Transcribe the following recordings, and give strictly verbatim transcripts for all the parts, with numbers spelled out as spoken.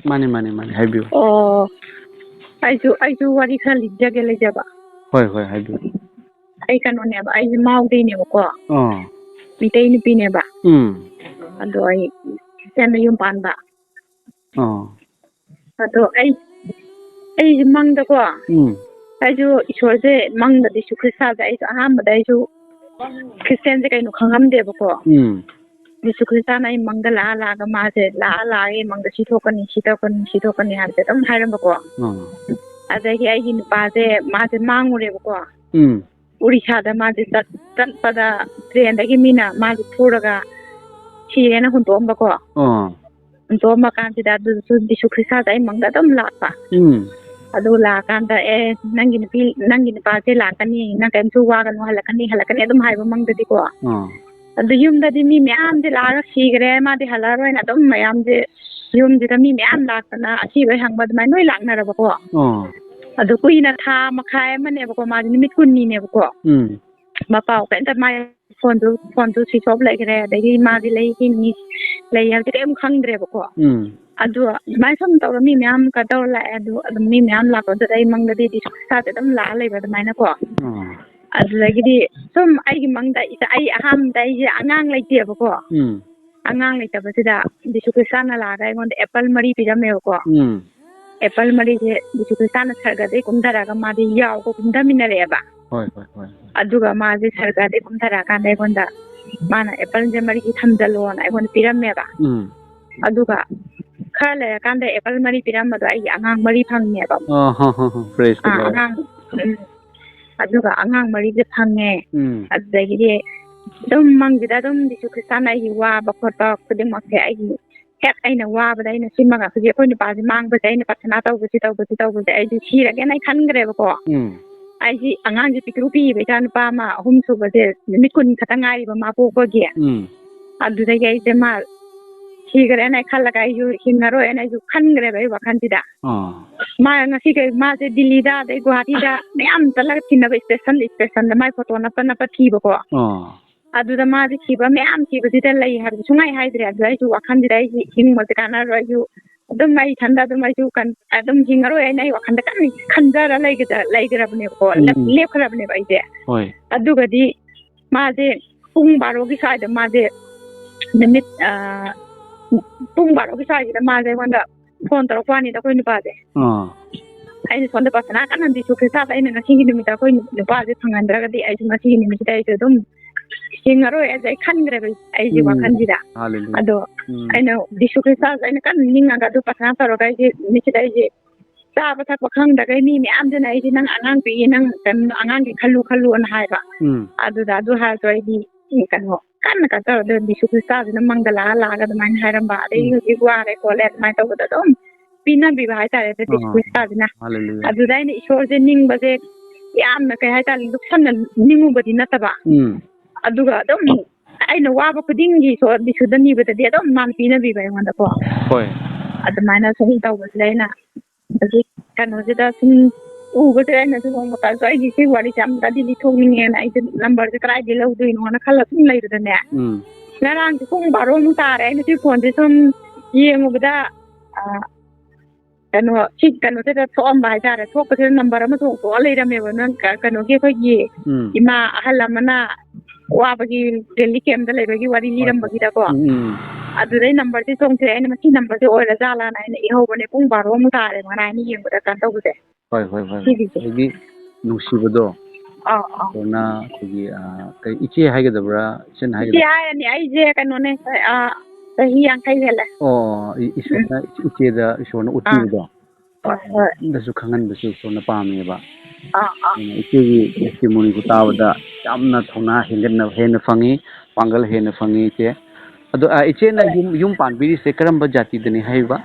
ꯃꯥꯅꯦ, ꯃꯥꯅꯦ, ꯃꯥꯅꯦ, ꯍꯥꯏꯕꯤꯌꯨ꯫ ꯑꯣ, ꯑꯩꯁꯨ, ꯑꯩꯁꯨ ꯋꯥꯔꯤ ꯈꯔ ꯂꯤꯖꯒꯦ, ꯂꯩꯖꯕ꯫ ꯍꯣꯏ, ꯍꯣꯏ, ꯍꯥꯏꯕꯤꯌꯨ꯫ ꯑꯩ ꯀꯩꯅꯣꯅꯦꯕ, ꯑꯩꯁꯦ ꯃꯥꯎꯗꯩꯅꯦꯕꯀꯣ꯫ ꯑꯥ꯫ ꯃꯤꯇꯩ ꯅꯨꯄꯤꯅꯦꯕ꯫ ꯎꯝ꯫ ꯑꯗꯣ ꯑꯩ ꯈ꯭ꯔꯤꯁꯇꯤꯌꯥꯟꯗ ꯌꯨꯝ ꯄꯥꯟꯕ꯫ ꯑꯥ꯫ ꯑꯗꯣ ꯑꯩ, ꯑꯩꯁꯦ ꯃꯪꯗꯀꯣ, ꯎꯝ꯫ ꯑꯩꯁꯨ ꯏꯁꯣꯔꯁꯦ ꯃꯪꯗ ꯖꯤꯁꯨ ꯈ꯭ꯔꯤꯁꯇꯥꯁꯦ ꯑꯩꯁꯨ ꯑꯍꯥꯟꯕꯗ ꯑꯩꯁꯨ ꯈ꯭ꯔꯤꯁꯇꯤꯌꯥꯟꯁꯦ ꯀꯩꯅꯣ ꯈꯪꯉꯝꯗꯦꯕꯀꯣ꯫ ꯎꯝ꯫ ꯖꯤꯁꯨ ꯈ꯭ꯔꯤꯁꯇꯥꯅ ꯑꯩ ꯃꯪꯗ ꯂꯥꯛꯑ ꯂꯥꯛꯑꯒ ꯃꯥꯁꯦ ꯂꯥꯛꯑ ꯂꯥꯛꯑꯒ ꯑꯩ ꯃꯪꯗ ꯁꯤ ꯊꯣꯛꯀꯅꯤ, ꯁꯤ ꯊꯣꯛꯀꯅꯤ, ꯁꯤ ꯊꯣꯛꯀꯅꯤ ꯍꯥꯏꯕꯁꯦ ꯑꯗꯨꯝ ꯍꯥꯏꯔꯝꯕꯀꯣ꯫ ꯑꯥ꯫ ꯑꯗꯒꯤ ꯑꯩꯒꯤ ꯅꯨꯄꯥꯁꯦ ꯃꯥꯁꯦ ꯃꯥꯡꯉꯨꯔꯦꯕꯀꯣ꯫ ꯎꯝ꯫ ꯎꯔꯤꯁꯥꯗ ꯃꯥꯁꯦ ꯆꯠ-, ꯆꯠꯄꯗ ꯇ꯭ꯔꯦꯟꯗꯒꯤ ꯃꯤꯅ ꯃꯥꯁꯦ ꯐꯨꯔꯒ ꯁꯤꯔꯦꯅ ꯍꯨꯟꯗꯣꯛꯑꯝꯕꯀꯣ꯫ ꯑꯥ꯫ ꯍꯨꯟꯗꯣꯛꯑꯝꯕ ꯀꯥꯟꯁꯤꯗ ꯑꯗꯨꯁꯨ ꯖꯤꯁꯨ ꯈ꯭ꯔꯤꯁꯇꯥꯁꯦ ꯑꯩ ꯃꯪꯗ ꯑꯗꯨꯝ ꯂꯥꯛꯄ꯫ ꯎꯝ꯫ ꯑꯗꯨ ꯂꯥꯛꯑꯀꯥꯟꯗ, "ꯑꯦ, ꯅꯪꯒꯤ ꯅꯨꯄꯤ, ꯅꯪꯒꯤ ꯅꯨꯄꯥꯁꯦ ꯂꯥꯛꯀꯅꯤ, ꯅꯪ ꯀꯔꯤꯝꯁꯨ ꯋꯥꯒꯅꯨ, ꯍꯜꯂꯛꯀꯅꯤ, ꯍꯜꯂꯛꯀꯅꯤ," ꯑꯗꯨꯝ ꯍꯥꯏꯕ ꯃꯪꯗꯗꯤꯀꯣ꯫ ꯑꯥ꯫ ꯑꯗꯨ ꯌꯨꯝꯗꯗꯤ ꯃꯤ ꯃꯌꯥꯝꯁꯦ ꯂꯥꯛꯑꯒ ꯁꯤꯈ꯭ꯔꯦ, ꯃꯥꯗꯤ ꯍꯜꯂꯛꯑꯔꯣꯏꯅ ꯑꯗꯨꯝ ꯃꯌꯥꯝꯁꯦ, ꯌꯨꯝꯁꯤꯗ ꯃꯤ ꯃꯌꯥꯝ ꯂꯥꯛꯇꯅ ꯑꯁꯤꯕꯩ ꯍꯪꯕ ꯑꯗꯨꯃꯥꯏꯅ ꯂꯣꯏ ꯂꯥꯛꯅꯔꯕꯀꯣ꯫ ꯑꯥ꯫ ꯑꯗꯨ ꯀꯨꯏꯅ ꯊꯥ ꯃꯈꯥꯏ ꯑꯃꯅꯦꯕꯀꯣ, ꯃꯥꯗꯤ ꯅꯨꯃꯤꯠ ꯀꯨꯟꯅꯤꯅꯦꯕꯀꯣ꯫ ꯎꯝ꯫ ꯃꯄꯥꯎ ꯀꯩꯝꯇ ꯃꯥꯏ ꯐꯣꯟꯁꯨ, ꯐꯣꯟꯁꯨ switch off ꯂꯩꯈ꯭ꯔꯦ, ꯑꯗꯒꯤ ꯃꯥꯗꯤ ꯂꯩ ꯍꯤꯡꯉꯤ, ꯂꯩ ꯍꯥꯏꯕꯗꯤ ꯀꯔꯤꯝ ꯈꯪꯗ꯭ꯔꯦꯕꯀꯣ꯫ ꯎꯝ꯫ ꯑꯗꯨ ꯑꯗꯨꯃꯥꯏꯅ ꯁꯨꯝ ꯇꯧꯔ ꯃꯤ ꯃꯌꯥꯝ ꯀꯩꯅꯣ ꯇꯧꯔ ꯂꯥꯛꯑꯦ꯫ ꯑꯗꯨ ꯑꯗꯨꯝ ꯃꯤ ꯃꯌꯥꯝ ꯂꯥꯛꯄꯗꯨꯗ ꯑꯩ ꯃꯪꯗꯗꯤ ꯖꯤꯁꯨ ꯈ꯭ꯔꯤꯁꯇꯥꯁꯦ ꯑꯗꯨꯝ ꯂꯥꯛꯑ ꯂꯩꯕ ꯑꯗꯨꯃꯥꯏꯅꯀꯣ꯫ ꯑꯥ꯫ ꯑꯗꯨꯗꯒꯤꯗꯤ ꯁꯨꯝ ꯑꯩꯒꯤ ꯃꯪꯗ ꯏꯆꯥ-, ꯑꯩ ꯑꯍꯥꯟꯕꯗ ꯑꯩꯁꯦ ꯑꯉꯥꯡ ꯂꯩꯇꯦꯕꯀꯣ꯫ ꯎꯝ꯫ ꯑꯉꯥꯡ ꯂꯩꯇꯕꯁꯤꯗ ꯖꯤꯁꯨ ꯈ꯭ꯔꯤꯁꯇꯥꯅ ꯂꯥꯛꯑꯒ ꯑꯩꯉꯣꯟꯗ apple ꯃꯔꯤ ꯄꯤꯔꯝꯃꯦꯕꯀꯣ꯫ ꯎꯝ꯫ Apple ꯃꯔꯤꯁꯦ ꯖꯤꯁꯨ ꯈ꯭ꯔꯤꯁꯇꯥꯅ ꯁꯔꯒꯗꯩ ꯀꯨꯝꯊꯔꯛꯑꯒ ꯃꯥꯗꯤ ꯌꯥꯎꯕ ꯀꯨꯝꯊꯃꯤꯟꯅꯔꯛꯑꯦꯕ꯫ ꯍꯣꯏ, ꯍꯣꯏ, ꯍꯣꯏ꯫ ꯑꯗꯨꯒ ꯃꯥꯁꯦ ꯁꯔꯒꯗꯩ ꯀꯨꯝꯊꯔꯛꯑꯀꯥꯟꯗ ꯑꯩꯉꯣꯟꯗ ꯃꯥꯅ appleꯁꯦ ꯃꯔꯤꯁꯦ ꯊꯝꯖꯜꯂꯣꯅ ꯑꯩꯉꯣꯟꯗ ꯄꯤꯔꯝꯃꯦꯕ꯫ ꯎꯝ꯫ ꯑꯗꯨꯒ ꯈꯔ ꯂꯩꯔꯀꯥꯟꯗ apple ꯃꯔꯤ ꯄꯤꯔꯝꯕꯗꯣ ꯑꯩꯒꯤ ꯑꯉꯥꯡ ꯃꯔꯤ ꯐꯪꯉꯦꯕ꯫ ꯑꯥ, ꯍꯣ, ꯍꯣ, ꯍꯣ꯫ Praise the ah, Lord꯫ ꯑꯉꯥꯡ, ꯎꯝ꯫ ꯑꯗꯨꯒ ꯑꯉꯥꯡ ꯃꯔꯤꯁꯦ ꯐꯪꯉꯦ꯫ ꯎꯝ꯫ ꯑꯗꯨꯗꯒꯤꯗꯤ ꯑꯗꯨꯝ ꯃꯪꯁꯤꯗ ꯑꯗꯨꯝ ꯖꯤꯁꯨ ꯈ꯭ꯔꯤꯁꯇꯥꯅ ꯑꯩꯒꯤ ꯋꯥꯕ ꯈꯣꯠꯄ ꯈꯨꯗꯤꯡꯃꯛꯁꯦ ꯑꯩꯒꯤ ꯍꯦꯛ ꯑꯩꯅ ꯋꯥꯕꯗ ꯑꯩꯅ ꯁꯤꯃꯒ ꯍꯧꯖꯤꯛ ꯑꯩꯈꯣꯏ ꯅꯨꯄꯥꯁꯦ ꯃꯥꯡꯕꯁꯦ ꯑꯩꯅ ꯄ꯭ꯔꯊꯅꯥ ꯇꯧꯕꯁꯤ, ꯇꯧꯕꯁꯤ, ꯇꯧꯕꯁꯦ ꯑꯩꯁꯦ ꯁꯤꯔꯒꯦꯅ ꯑꯩ ꯈꯟꯈ꯭ꯔꯦꯕꯀꯣ꯫ ꯎꯝ꯫ ꯑꯩꯁꯤ ꯑꯉꯥꯡꯁꯦ ꯄꯤꯛꯇ꯭ꯔꯨ ꯄꯤꯛꯏꯕ, ꯏꯆꯥ ꯅꯨꯄꯥ ꯑꯃ ꯑꯍꯨꯝ ꯁꯨꯕꯁꯦ ꯅꯨꯃꯤꯠ ꯀꯨꯟ ꯈꯛꯇ ꯉꯥꯏꯔꯤꯕ ꯃꯥ ꯄꯣꯛꯄꯒꯤ꯫ ꯎꯝ꯫ ꯑꯗꯨꯗꯒꯤ ꯑꯩꯁꯦ ꯃꯥ ꯁꯤꯈ꯭ꯔꯦꯅ ꯑꯩ ꯈꯜꯂꯒ ꯑꯩꯁꯨ ꯍꯤꯡꯉꯔꯣꯏꯅ ꯑꯩꯁꯨ ꯈꯟꯈ꯭ꯔꯦꯕ ꯑꯩ ꯋꯥꯈꯜꯁꯤꯗ꯫ ꯑꯥ꯫ ꯃꯥ ꯉꯁꯤ ꯀꯩ-, ꯃꯥꯁꯦ ꯗꯤꯜꯂꯤꯗ ꯑꯗꯩ ꯒꯨꯋꯥꯍꯥꯇꯤꯗ ꯃꯌꯥꯝ ꯆꯠꯂꯒ ꯊꯤꯅꯕ station stationꯗ ꯃꯥꯏ photo ꯅꯞꯄ ꯅꯞꯄ ꯊꯤꯕꯀꯣ꯫ ꯑꯥ꯫ ꯑꯗꯨꯗ ꯃꯥꯁꯦ ꯁꯤꯕ ꯃꯌꯥꯝ ꯁꯤꯕꯁꯤꯗ ꯂꯩ ꯍꯥꯏꯕꯗꯤ ꯁꯨꯡꯍꯥꯏ ꯍꯥꯏꯗ꯭ꯔꯦ꯫ ꯑꯗꯨꯗ ꯑꯩꯁꯨ ꯋꯥꯈꯜꯁꯤꯗ ꯑꯩꯁꯤ ꯍꯤꯡꯕꯁꯦ ꯀꯥꯟꯅꯔꯣꯏ, ꯑꯩꯁꯨ ꯑꯗꯨꯝ ꯑꯩ ꯏꯊꯟꯗ ꯑꯗꯨꯝ ꯑꯩꯁꯨ ꯀꯟ-, ꯑꯗꯨꯝ ꯍꯤꯡꯉꯔꯣꯏ ꯍꯥꯏꯅ ꯑꯩ ꯋꯥꯈꯟꯗ ꯀꯟꯅ ꯈꯟꯖꯔ ꯂꯩꯒꯗ-, ꯂꯩꯈ꯭ꯔꯕꯅꯦꯕꯀꯣ꯫ ꯂꯦꯞ-, ꯎꯝ꯫ ꯂꯦꯞꯈ꯭ꯔꯕꯅꯦꯕ ꯑꯩꯁꯦ꯫ ꯍꯣꯏ꯫ ꯑꯗꯨꯒꯗꯤ ꯃꯥꯁꯦ ꯄꯨꯡ ꯕꯥꯔꯣꯒꯤ ꯁ꯭ꯋꯥꯏꯗ ꯃꯥꯁꯦ ꯅꯨꯃꯤꯠ, ꯑ, ꯄꯨꯡ ꯕꯥꯔꯣꯒꯤ ꯁ꯭ꯋꯥꯏꯁꯤꯗ ꯃꯥꯁꯦ ꯑꯩꯉꯣꯟꯗ ꯐꯣꯟ ꯇꯧꯔꯛꯄ ꯋꯥꯅꯤꯗ ꯑꯩꯈꯣꯏ ꯅꯨꯄꯥꯁꯦ꯫ ꯑꯥ꯫ ꯑꯩꯅ ꯁꯣꯝꯗ ꯄ꯭ꯔꯊꯅꯥ ꯀꯟꯅ ꯖꯤꯁꯨ ꯈ꯭ꯔꯤꯁꯇꯥꯗ ꯑꯩꯅ ꯉꯁꯤꯒꯤ ꯅꯨꯃꯤꯠꯇ ꯑꯩꯈꯣꯏ ꯅꯨꯄꯥꯁꯦ ꯐꯪꯍꯟꯗ꯭ꯔꯒꯗꯤ ꯑꯩꯁꯨ ꯉꯁꯤꯒꯤ ꯅꯨꯃꯤꯠꯁꯤꯗ ꯑꯩꯁꯨ ꯑꯗꯨꯝ ꯍꯤꯡꯉꯔꯣꯏ ꯑꯩꯁꯦ ꯑꯩ ꯈꯟꯈ꯭ꯔꯦꯕ ꯑꯩꯒꯤ ꯎꯝ꯫ ꯋꯥꯈꯜꯁꯤꯗ꯫ ꯍꯥꯂꯦꯂꯨꯌꯥ꯫ ꯑꯗꯣ ꯎꯝ꯫ ꯑꯩꯅ ꯖꯤꯁꯨ ꯈ꯭ꯔꯤꯁꯇꯥꯁꯦ ꯑꯩꯅ ꯀꯟꯅ ꯅꯤꯡꯉꯒ ꯑꯗꯨ ꯄ꯭ꯔꯊꯅꯥ ꯇꯧꯔꯒ ꯑꯩꯁꯦ ꯅꯨꯃꯤꯠꯁꯤꯗ ꯑꯩꯁꯦ ꯆꯥꯕ ꯊꯛꯄ ꯈꯪꯗ꯭ꯔꯒ ꯃꯤ ꯃꯌꯥꯝꯁꯤꯅ ꯑꯩꯁꯦ "ꯅꯪ ꯑꯉꯥꯡ ꯄꯤꯛꯏ, ꯅꯪ ꯀꯩꯅꯣ ꯑꯉꯥꯡꯒꯤ ꯈꯜꯂꯨ ꯈꯜꯂꯨꯅ" ꯍꯥꯏꯕ꯫ ꯎꯝ꯫ ꯑꯗꯨꯗ ꯑꯗꯨ ꯍꯥꯏꯔꯁꯨ ꯑꯩꯗꯤ ꯀꯩꯅꯣ ꯀꯟꯅ ꯀꯩꯅꯣ ꯇꯧꯔ ꯑꯗꯨ ꯖꯤꯁꯨ ꯈ꯭ꯔꯤꯁꯇꯥꯁꯤꯅ ꯃꯪꯗ ꯂꯥꯛꯑ ꯂꯥꯛꯑꯒ ꯑꯗꯨꯃꯥꯏꯅ ꯍꯥꯏꯔꯝꯕ꯫ ꯑꯗꯩ ꯎꯝ꯫ ꯍꯧꯖꯤꯛ ꯋꯥꯔꯦ ꯈꯣꯠꯂꯦ ꯑꯗꯨꯃꯥꯏꯅ ꯇꯧꯕꯗ ꯑꯗꯨꯝ ꯄꯤꯅꯕꯤꯕ ꯍꯥꯏꯇꯥꯔꯦ ꯑꯗꯨ ꯖꯤꯁꯨ ꯑꯥ꯫ ꯈ꯭ꯔꯤꯁꯇꯥꯁꯤꯅ꯫ ꯍꯥꯂꯦꯂꯨꯌꯥ꯫ ꯑꯗꯨꯗ ꯑꯩꯅ ꯏꯁꯣꯔꯁꯦ ꯅꯤꯡꯕꯁꯦ ꯌꯥꯝꯅ ꯀꯩ ꯍꯥꯏꯇꯥꯔꯦ ꯂꯨꯞꯁꯟꯅ ꯅꯤꯡꯉꯨꯕꯗꯤ ꯅꯠꯇꯕ꯫ ꯎꯝ꯫ ꯑꯗꯨꯒ ꯑꯗꯨꯝ ꯑꯩꯅ ꯋꯥꯕ ꯈꯨꯗꯤꯡꯒꯤ ꯏꯁꯣꯔ ꯖꯤꯁꯨꯗ ꯅꯤꯕꯗꯗꯤ ꯑꯗꯨꯝ ꯃꯥꯅ ꯄꯤꯅꯕꯤꯕ ꯑꯩꯉꯣꯟꯗꯀꯣ꯫ ꯍꯣꯏ꯫ ꯑꯗꯨꯃꯥꯏꯅ ꯁꯨꯝ ꯇꯧꯕꯁꯤꯗ ꯑꯩꯅ ꯍꯧꯖꯤꯛ ꯀꯩꯅꯣꯁꯤꯗ ꯁꯨꯝ ꯎꯕꯁꯦ ꯑꯩꯅꯁꯨ ꯅꯣꯡꯃꯇꯁꯨ ꯑꯩꯒꯤ ꯁꯤ ꯋꯥꯔꯤꯁꯦ ꯑꯝꯇꯗꯤ ꯂꯤꯊꯣꯛꯅꯤꯡꯉꯦꯅ ꯑꯩꯁꯦ ꯅꯝꯕꯔꯁꯦ ꯀꯗꯥꯏꯗꯒꯤ ꯂꯧꯗꯣꯏꯅꯣꯅ ꯈꯜꯂ ꯁꯨꯝ ꯂꯩꯕꯗꯅꯦ꯫ ꯎꯝ꯫ ꯉꯔꯥꯡꯁꯦ ꯄꯨꯡ ꯕꯥꯔꯣꯃꯨꯛ ꯇꯥꯔꯦ꯫ ꯑꯩꯅ ꯁꯤ ꯐꯣꯟꯁꯦ ꯁꯨꯝ ꯌꯦꯡꯉꯨꯕꯗ, ꯑ, ꯀꯩꯅꯣ, ꯁꯤ ꯀꯩꯅꯣꯁꯤꯗ ꯊꯣꯛꯑꯝꯕ ꯍꯥꯏꯇꯥꯔꯦ꯫ ꯊꯣꯛꯄꯁꯤꯗ ꯅꯝꯕꯔ ꯑꯃ ꯊꯣꯛ-, ꯊꯣꯛꯑ ꯂꯩꯔꯝꯃꯦꯕ꯫ ꯅꯪ ꯀ-, ꯀꯩꯅꯣꯒꯤ ꯑꯩꯈꯣꯏꯒꯤ ꯎꯝ꯫ ꯏꯃꯥ ꯑꯍꯜ ꯑꯃꯅ ꯋꯥꯕꯒꯤ ꯔꯤꯂꯤꯐ ꯀꯦꯝꯗ ꯂꯩꯕꯒꯤ ꯋꯥꯔꯤ ꯍꯣꯏ, ꯍꯣꯏ꯫ ꯂꯤꯔꯝꯕꯒꯤꯗꯀꯣ꯫ ꯎꯝ, ꯎꯝ꯫ ꯑꯗꯨꯗꯩ ꯅꯝꯕꯔꯁꯦ ꯆꯣꯡꯊꯣꯛꯑꯦ꯫ ꯑꯩꯅ ꯃꯁꯤ ꯅꯝꯕꯔꯁꯦ ꯑꯣꯏꯔꯖꯥꯠꯂꯥꯅ ꯑꯩꯅ ꯏꯍꯧꯕꯅꯦ꯫ ꯄꯨꯡ ꯕꯥꯔꯣꯃꯨꯛ ꯇꯥꯔꯦ ꯉꯔꯥꯡ ꯑꯩꯅ ꯌꯦꯡꯕꯗ ꯀꯩꯅꯣ ꯇꯧꯕꯁꯦ꯫ ꯍꯣꯏ, ꯍꯣꯏ, ꯍꯣꯏ, ꯍꯣꯏ꯫ ꯁꯤꯒꯤꯁꯦ꯫ ꯑꯩꯒꯤ ꯅꯨꯡꯁꯤꯕꯗꯣ, ꯑꯥ, ꯑꯥ꯫ ꯏꯁꯣꯔꯅ ꯑꯩꯈꯣꯏꯒꯤ, ꯑ, ꯀꯩ, ꯏꯆꯦ ꯍꯥꯏꯒꯗꯕ꯭ꯔꯥ, ꯏꯆꯟ ꯏꯆꯦ ꯍꯥꯏꯒꯗꯕ꯭ꯔꯥ? ꯍꯥꯏꯔꯅꯤ, ꯑꯩꯁꯦ ꯀꯩꯅꯣꯅꯦ, ꯑ, ꯆꯍꯤ ꯌꯥꯡꯈꯩ ꯍꯦꯜꯂꯦ꯫ ꯑꯣ, ꯏ-, ꯎꯝ꯫ ꯏꯁꯣꯔꯅ ꯏꯆꯦꯗ ꯏꯁꯣꯔꯅ ꯑꯥ꯫ ꯎꯠꯄꯤꯕꯗꯣ꯫ ꯍꯣꯏ, ꯍꯣꯏ꯫ ꯑꯃꯗꯁꯨ ꯈꯪꯍꯟꯕꯁꯨ ꯏꯁꯣꯔꯅ ꯄꯥꯝꯃꯦꯕ꯫ ꯑꯥ, ꯑꯥ꯫ ꯑꯗꯨꯅ ꯏꯆꯦꯒꯤ testimony ꯁꯦ ꯇꯥꯕꯗ ꯌꯥꯝꯅ ꯊꯧꯅꯥ ꯍꯦꯟꯒꯠꯅ, ꯍꯦꯟꯅ ꯐꯪꯉꯤ, ꯄꯥꯡꯒꯜ ꯍꯦꯟꯅ ꯐꯪꯉꯤ ꯏꯆꯦ꯫ ꯑꯗꯣ, ꯑ, ꯏꯆꯦꯅ ꯍꯣꯏ꯫ ꯌꯨꯝ, ꯌꯨꯝ ꯄꯥꯟꯕꯤꯔꯤꯁꯦ ꯀꯔꯝꯕ ꯖꯥꯇꯤꯗꯅꯤ ꯍꯥꯏꯕ?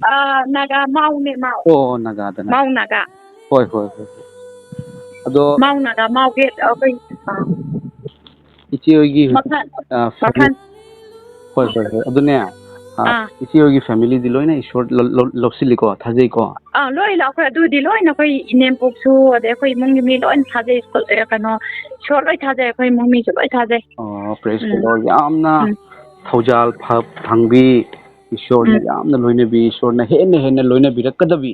ꯑꯥ, ꯅꯥꯒꯥ ꯃꯥꯎꯅꯦ, ꯃꯥꯎ꯫ ꯑꯣ, ꯑꯣ, ꯅꯥꯒꯥꯗꯅ꯫ ꯃꯥꯎ ꯅꯥꯒꯥ꯫ ꯍꯣꯏ, ꯍꯣꯏ, ꯍꯣꯏ, ꯍꯣꯏ꯫ ꯑꯗꯣ ꯃꯥꯎ ꯅꯥꯒꯥ, ꯃꯥꯎꯒꯤ ꯑꯩꯈꯣꯏ, ꯑꯥ꯫ ꯏꯆꯦ ꯍꯣꯏꯒꯤ ꯍꯧꯖꯤꯛ, ꯃꯈꯜ, ꯑ, ꯐꯦꯃꯤꯂꯤ ꯃꯈꯜ꯫ ꯍꯣꯏ, ꯍꯣꯏ, ꯍꯣꯏ꯫ ꯑꯗꯨꯅꯦ, ꯑ, ꯑꯥ꯫ ꯏꯆꯦ ꯍꯣꯏꯒꯤ ꯐꯦꯃꯤꯂꯤꯗꯤ ꯂꯣꯏꯅ ꯏꯁꯣꯔ ꯂꯧ-, ꯂꯧ-, ꯂꯧꯁꯤꯜꯂꯤꯀꯣ, ꯊꯥꯖꯩꯀꯣ? ꯑꯥ, ꯂꯣꯏ ꯂꯧꯈ꯭ꯔꯦ꯫ ꯑꯗꯨꯗꯤ ꯂꯣꯏꯅ ꯑꯩꯈꯣꯏ ꯏꯅꯦꯝꯄꯣꯛꯁꯨ, ꯑꯗꯩ ꯑꯩꯈꯣꯏ ꯏꯃꯨꯡꯒꯤ ꯃꯤ ꯂꯣꯏꯅ ꯊꯥꯖꯩ꯫ ꯁ꯭ꯀꯨꯜ, ꯑꯦ, ꯀꯩꯅꯣ, ꯏꯁꯣꯔ ꯂꯣꯏ ꯊꯥꯖꯩ꯫ ꯑꯩꯈꯣꯏ ꯏꯃꯨꯡ ꯃꯤꯁꯨ ꯂꯣꯏ ꯊꯥꯖꯩ꯫ ꯑꯣ, praise the ꯎꯝ꯫ Lord꯫ ꯌꯥꯝꯅ ꯎꯝ꯫ ꯊꯧꯖꯥꯜ ꯐ-, ꯐꯪꯕꯤ, ꯏꯁꯣꯔꯅ ꯎꯝ꯫ ꯌꯥꯝꯅ ꯂꯣꯏꯅꯕꯤ, ꯏꯁꯣꯔꯅ ꯍꯦꯟꯅ ꯍꯦꯟꯅ ꯂꯣꯏꯅꯕꯤꯔꯛꯀꯗꯕꯤ,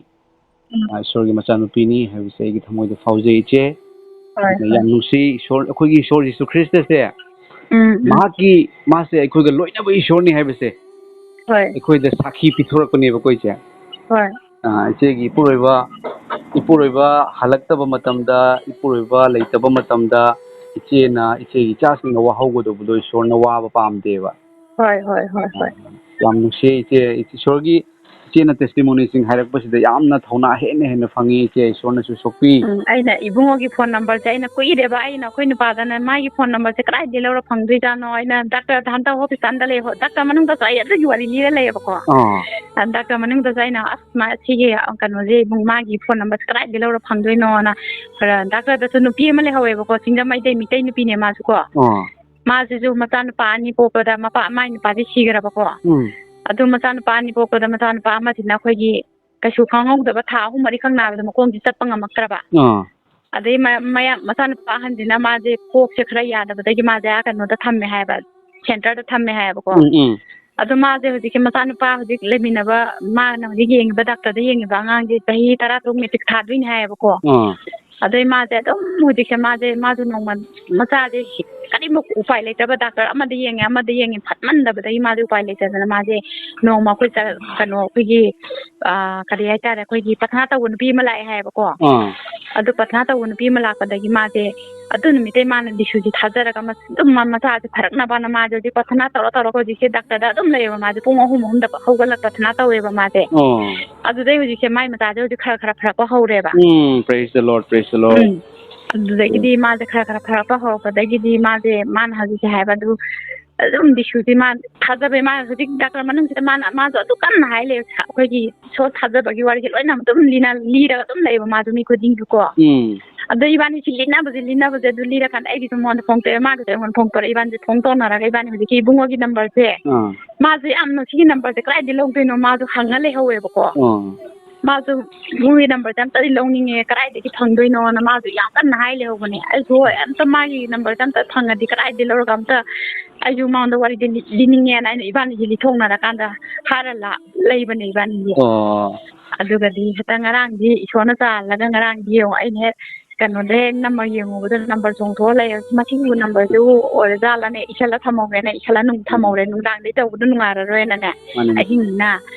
ꯎꯝ꯫ ꯑ, ꯏꯁꯣꯔꯒꯤ ꯃꯆꯥꯅꯨꯄꯤꯅꯤ ꯍꯥꯏꯕꯁꯦ ꯑꯩꯒꯤ ꯊꯃꯣꯏꯗ ꯐꯥꯎꯖꯩ, ꯏꯆꯦ꯫ ꯍꯣꯏ, ꯑꯗꯨꯅ ꯍꯣꯏ꯫ ꯌꯥꯝ ꯅꯨꯡꯁꯤ, ꯏꯁꯣꯔ, ꯑꯩꯈꯣꯏꯒꯤ ꯏꯁꯣꯔ ꯖꯤꯁꯨ ꯈ꯭ꯔꯤꯁꯇꯁꯦ, ꯎꯝ, ꯎꯝ꯫ ꯃꯍꯥꯛꯀꯤ, ꯃꯥꯁꯦ ꯑꯩꯈꯣꯏꯒ ꯂꯣꯏꯅꯕ ꯏꯁꯣꯔꯅꯤ ꯍꯥꯏꯕꯁꯦ ꯍꯣꯏ꯫ ꯑꯩꯈꯣꯏꯗ ꯁꯥꯈꯤ ꯄꯤꯊꯣꯔꯛꯄꯅꯦꯕꯀꯣ, ꯏꯆꯦ꯫ ꯍꯣꯏ꯫ ꯑ, ꯏꯆꯦꯒꯤ ꯏꯄꯨꯔꯣꯏꯕ, ꯏꯄꯨꯔꯣꯏꯕ ꯍꯜꯂꯛꯇꯕ ꯃꯇꯝꯗ, ꯏꯄꯨꯔꯣꯏꯕ ꯂꯩꯇꯕ ꯃꯇꯝꯗ, ꯏꯆꯦꯅ, ꯏꯆꯦꯒꯤ ꯏꯆꯥꯁꯤꯡꯅ ꯋꯥꯍꯧꯒꯗꯧꯕꯗꯣ ꯏꯁꯣꯔꯅ ꯋꯥꯕ ꯄꯥꯝꯗꯦꯕ꯫ ꯍꯣꯏ, ꯍꯣꯏ, ꯍꯣꯏ, ꯍꯣꯏ꯫ ꯌꯥꯝ ꯅꯨꯡꯁꯤ ꯏꯆꯦ, ꯏꯁꯣꯔꯒꯤ, ꯏꯆꯦꯅ testimonyꯁꯤꯡ ꯍꯥꯏꯔꯛꯄꯁꯤꯗ ꯌꯥꯝꯅ ꯊꯧꯅꯥ ꯍꯦꯟꯅ ꯍꯦꯟꯅ ꯐꯪꯉꯤ ꯏꯆꯦ, ꯏꯁꯣꯔꯅꯁꯨ ꯁꯣꯛꯄꯤ꯫ ꯎꯝ, ꯑꯩꯅ ꯏꯕꯨꯡꯉꯣꯒꯤ phone numberꯁꯦ ꯑꯩꯅ ꯀꯨꯏꯔꯦꯕ, ꯑꯩꯅ ꯑꯩꯈꯣꯏ ꯅꯨꯄꯥꯗꯅ ꯃꯥꯒꯤ phone numberꯁꯦ ꯀꯗꯥꯏꯗꯒꯤ ꯂꯧꯔ ꯐꯪꯗꯣꯏꯖꯥꯠꯅꯣ, ꯑꯩꯅ doctorꯗ ꯍꯟꯗꯛ hospitalꯗ ꯂꯩ, doctor ꯃꯅꯨꯡꯗꯁꯨ ꯑꯩ ꯑꯗꯨꯒꯤ ꯋꯥꯔꯤ ꯂꯤꯔ ꯂꯩꯌꯦꯕꯀꯣ꯫ ꯑꯥ꯫ ꯑ, doctor ꯃꯅꯨꯡꯗꯁꯨ ꯑꯩꯅ, "ꯑꯁ, ꯃꯥ ꯁꯤꯒꯤ, ꯑ, ꯀꯩꯅꯣꯁꯦ, ꯏꯕꯨꯡ, ꯃꯥꯒꯤ phone numberꯁꯦ ꯀꯗꯥꯏꯗꯒꯤ ꯂꯧꯔ ꯐꯪꯗꯣꯏꯅꯣꯅ?" ꯈꯔ doctorꯗꯁꯨ ꯅꯨꯄꯤ ꯑꯃ ꯂꯩꯍꯧꯋꯦꯕꯀꯣ, ꯁꯤꯡꯖꯃꯩꯗꯩ ꯃꯤꯇꯩ ꯅꯨꯄꯤꯅꯦ ꯃꯥꯁꯨꯀꯣ꯫ ꯑꯥ꯫ ꯃꯥꯁꯤꯁꯨ ꯃꯆꯥꯅꯨꯄꯥ ꯑꯅꯤ ꯄꯣꯛꯄꯗ, ꯃꯄꯥ, ꯃꯥꯏ ꯅꯨꯄꯥꯁꯦ ꯁꯤꯈ꯭ꯔꯕꯀꯣ꯫ ꯎꯝ꯫ ꯑꯗꯨ ꯃꯆꯥꯅꯨꯄꯥ ꯑꯅꯤ ꯄꯣꯛꯄꯗ, ꯃꯆꯥꯅꯨꯄꯥ ꯑꯃꯁꯤꯅ ꯑꯩꯈꯣꯏꯒꯤ ꯀꯩꯁꯨ ꯈꯪꯍꯧꯗꯕ ꯊꯥ ꯑꯍꯨꯝ ꯃꯔꯤꯈꯛ ꯅꯥꯕꯗ ꯃꯈꯣꯡꯁꯦ ꯆꯠꯄ ꯉꯝꯃꯛꯇ꯭ꯔꯕ꯫ ꯑꯥ꯫ ꯑꯗꯩ ꯃ-, ꯃꯌꯥꯝ, ꯃꯆꯥꯅꯨꯄꯥ ꯑꯍꯟꯁꯤꯅ ꯃꯥꯁꯦ ꯀꯣꯛꯁꯦ ꯈꯔ ꯌꯥꯗꯕꯗꯒꯤ ꯃꯥꯁꯦ ꯑꯥ ꯀꯩꯅꯣꯗ ꯊꯝꯃꯦ ꯍꯥꯏꯌꯦꯕ, centreꯗ ꯊꯝꯃꯦ ꯍꯥꯏꯌꯦꯕꯀꯣ꯫ ꯎꯝ, ꯎꯝ꯫ ꯑꯗꯣ ꯃꯥꯁꯦ ꯍꯧꯖꯤꯛꯀꯤ ꯃꯆꯥꯅꯨꯄꯥ ꯍꯧꯖꯤꯛ ꯂꯩꯃꯤꯟꯅꯕ, ꯃꯥꯅ ꯍꯧꯖꯤꯛ ꯌꯦꯡꯉꯤꯕ doctorꯗ ꯌꯦꯡꯉꯤꯕ ꯑꯉꯥꯡꯁꯦ ꯆꯍꯤ ꯇꯔꯥ ꯇꯔꯨꯛ matric ꯊꯥꯗꯣꯏꯅꯦ ꯍꯥꯏꯌꯦꯕꯀꯣ꯫ ꯑꯥ꯫ ꯑꯗꯩ ꯃꯥꯁꯦ ꯑꯗꯨꯝ ꯍꯧꯖꯤꯛꯁꯦ ꯃꯥꯁꯦ, ꯃꯥꯁꯨ ꯅꯣꯡꯃ ꯃꯆꯥꯁꯦ ꯀꯔꯤꯃꯨꯛ ꯎꯄꯥꯏ ꯂꯩꯇꯕ, doctor ꯑꯃꯗ ꯌꯦꯡꯉꯦ, ꯑꯃꯗ ꯌꯦꯡꯉꯦ, ꯐꯠꯃꯟꯗꯕꯗꯒꯤ ꯃꯥꯁꯦ ꯎꯄꯥꯏ ꯂꯩꯇꯗꯅ ꯃꯥꯁꯦ ꯅꯣꯡꯃ ꯑꯩꯈꯣꯏ ꯆ-, ꯀꯩꯅꯣ, ꯑꯩꯈꯣꯏꯒꯤ, ꯑ, ꯀꯔꯤ ꯍꯥꯏꯇꯥꯔꯦ, ꯑꯩꯈꯣꯏꯒꯤ ꯄꯊꯅꯥ ꯇꯧꯕ ꯅꯨꯄꯤ ꯑꯃ ꯂꯥꯛꯑꯦ ꯍꯥꯏꯌꯦꯕꯀꯣ꯫ ꯑꯥ꯫ ꯑꯗꯨ ꯄꯊꯅꯥ ꯇꯧꯕ ꯅꯨꯄꯤ ꯑꯃ ꯂꯥꯛꯄꯗꯒꯤ ꯃꯥꯁꯦ ꯑꯗꯨ ꯅꯨꯃꯤꯠꯇꯩ ꯃꯥꯅ ꯂꯤꯁꯨꯁꯦ ꯊꯥꯖꯔꯒ ꯃ-, ꯑꯗꯨꯝ ꯃ-, ꯃꯆꯥꯁꯦ ꯐꯔꯛꯅꯕꯅ ꯃꯥꯁꯦ ꯍꯧꯖꯤꯛ ꯄꯊꯅꯥ ꯇꯧꯔ ꯇꯧꯔꯒ ꯍꯧꯖꯤꯛꯁꯦ doctorꯗ ꯑꯗꯨꯝ ꯂꯩꯌꯦꯕ꯫ ꯃꯥꯁꯦ ꯄꯨꯡ ꯑꯍꯨꯝ, ꯑꯍꯨꯝꯗ ꯍꯧꯒꯠꯂꯒ ꯄꯊꯅꯥ ꯇꯧꯋꯦꯕ ꯃꯥꯁꯦ꯫ ꯑꯣ꯫ ꯑꯗꯨꯗꯩ ꯍꯧꯖꯤꯛꯁꯦ ꯃꯥꯏ ꯃꯆꯥꯁꯦ ꯍꯧꯖꯤꯛ ꯈꯔ ꯈꯔ ꯐꯔꯛꯄ ꯍꯧꯔꯦꯕ꯫ ꯎꯝ, praise the Lord, praise the Lord꯫ ꯎꯝ꯫ ꯑꯗꯨꯗꯒꯤꯗꯤ ꯎꯝ꯫ ꯃꯥꯁꯦ ꯈꯔ ꯈꯔ ꯐꯔꯛꯄ ꯍꯧꯔꯛꯄꯗꯒꯤꯗꯤ ꯃꯥꯁꯦ, ꯃꯥꯅ ꯍꯧꯖꯤꯛꯁꯦ ꯍꯥꯏꯕ ꯑꯗꯨ ꯑꯗꯨꯝ ꯂꯤꯁꯨꯁꯦ ꯃꯥ ꯊꯥꯖꯕꯩ, ꯃꯥ ꯍꯧꯖꯤꯛ doctor ꯃꯅꯨꯡꯁꯤꯗ ꯃꯥꯅ, ꯃꯥꯁꯨ ꯑꯗꯨ ꯀꯟꯅ ꯍꯥꯏ ꯂꯩ꯫ ꯑꯩꯈꯣꯏꯒꯤ ꯏꯁꯣꯔ ꯊꯥꯖꯕꯒꯤ ꯋꯥꯔꯤꯁꯦ ꯂꯣꯏꯅ ꯑꯗꯨꯝ ꯂꯤꯅ-, ꯂꯤꯔꯒ ꯑꯗꯨꯝ ꯂꯩꯕ ꯃꯥꯁꯨ ꯃꯤ ꯈꯨꯗꯤꯡꯒꯤꯀꯣ꯫ ꯎꯝ꯫ ꯑꯗꯣ ꯏꯕꯥꯅꯤꯁꯤ ꯂꯤꯅꯕꯁꯦ, ꯂꯤꯅꯕꯁꯦ ꯑꯗꯨ ꯂꯤꯔꯀꯥꯟꯗ ꯑꯩꯒꯤꯁꯨ ꯃꯉꯣꯟꯗ phone ꯇꯧꯔꯦ, ꯃꯥꯒꯤꯁꯨ ꯑꯩꯉꯣꯟꯗ phone ꯇꯧꯔꯦ, ꯏꯕꯥꯅꯤꯁꯦ phone ꯇꯧꯅꯔꯒ ꯏꯕꯥꯅꯤ ꯍꯧꯖꯤꯛꯀꯤ ꯏꯕꯨꯡꯉꯣꯒꯤ numberꯁꯦ, ꯑꯥ꯫ ꯃꯥꯁꯦ ꯌꯥꯝꯅ ꯁꯤꯒꯤ numberꯁꯦ ꯀꯗꯥꯏꯗꯒꯤ ꯂꯧꯗꯣꯏꯅꯣ ꯃꯥꯁꯨ ꯍꯪꯉ ꯂꯩꯍꯧꯋꯦꯕꯀꯣ꯫ ꯑꯥ꯫ ꯃꯥꯁꯨ ꯃꯣꯏꯒꯤ ꯅꯝꯕꯔꯁꯦ ꯑꯝꯇꯗꯤ ꯂꯧꯅꯤꯡꯉꯦ, ꯀꯗꯥꯏꯗꯒꯤ ꯐꯪꯗꯣꯏꯅꯣꯅ ꯃꯥꯁꯨ ꯌꯥꯝ ꯀꯟꯅ ꯍꯥꯏ ꯂꯩꯍꯧꯕꯅꯦ꯫ ꯑꯩꯁꯨ ꯍꯣꯏ, ꯑꯝꯇ ꯃꯥꯒꯤ ꯅꯝꯕꯔꯁꯦ ꯑꯝꯇ ꯐꯪꯉꯗꯤ ꯀꯗꯥꯏꯗꯒꯤ ꯂꯧꯔꯒ ꯑꯝꯇ ꯑꯩꯁꯨ ꯃꯉꯣꯟꯗ ꯋꯥꯔꯤꯗꯤ ꯂꯤ-, ꯂꯤꯅꯤꯡꯉꯦꯅ ꯑꯩꯅ ꯏꯕꯥꯅꯤꯁꯦ ꯂꯤꯊꯣꯛꯅꯔꯀꯥꯟꯗ ꯍꯥꯏꯔ ꯂꯥ-, ꯂꯩꯕꯅꯦ ꯏꯕꯥꯅꯤꯁꯦ꯫ ꯑꯣ꯫ ꯑꯗꯨꯒꯗꯤ ꯍꯦꯛꯇ ꯉꯔꯥꯡꯗꯤ ꯏꯁꯣꯔꯅ ꯆꯥꯜꯂꯒ ꯉꯔꯥꯡꯗꯤ ꯌꯦꯡꯉꯣ ꯑꯩꯅ ꯍꯦꯛ ꯀꯩꯅꯣꯗ ꯍꯦꯛ ꯅꯝꯃ ꯌꯦꯡꯉꯨꯕꯗ ꯅꯝꯕꯔ ꯆꯣꯡꯊꯣꯛꯑ ꯂꯩꯔꯦ꯫ ꯃꯁꯤꯕꯨ ꯅꯝꯕꯔꯁꯤꯕꯨ ꯑꯣꯏꯔꯖꯥꯠꯂꯅꯦ? ꯏꯁꯜꯂ ꯊꯝꯍꯧꯒꯦꯅ ꯏꯁꯜꯂ ꯑꯗꯨꯝ ꯎꯝ꯫ ꯊꯝꯍꯧꯔꯦ꯫ ꯅꯨꯡꯗꯥꯡꯗꯩ ꯇꯧꯕꯗꯣ ꯅꯨꯡꯉꯥꯏꯔꯔꯣꯏꯅꯅꯦ꯫ ꯃꯥꯅꯤ, ꯃꯥꯅꯤ꯫ ꯑꯍꯤꯡꯅꯤꯅ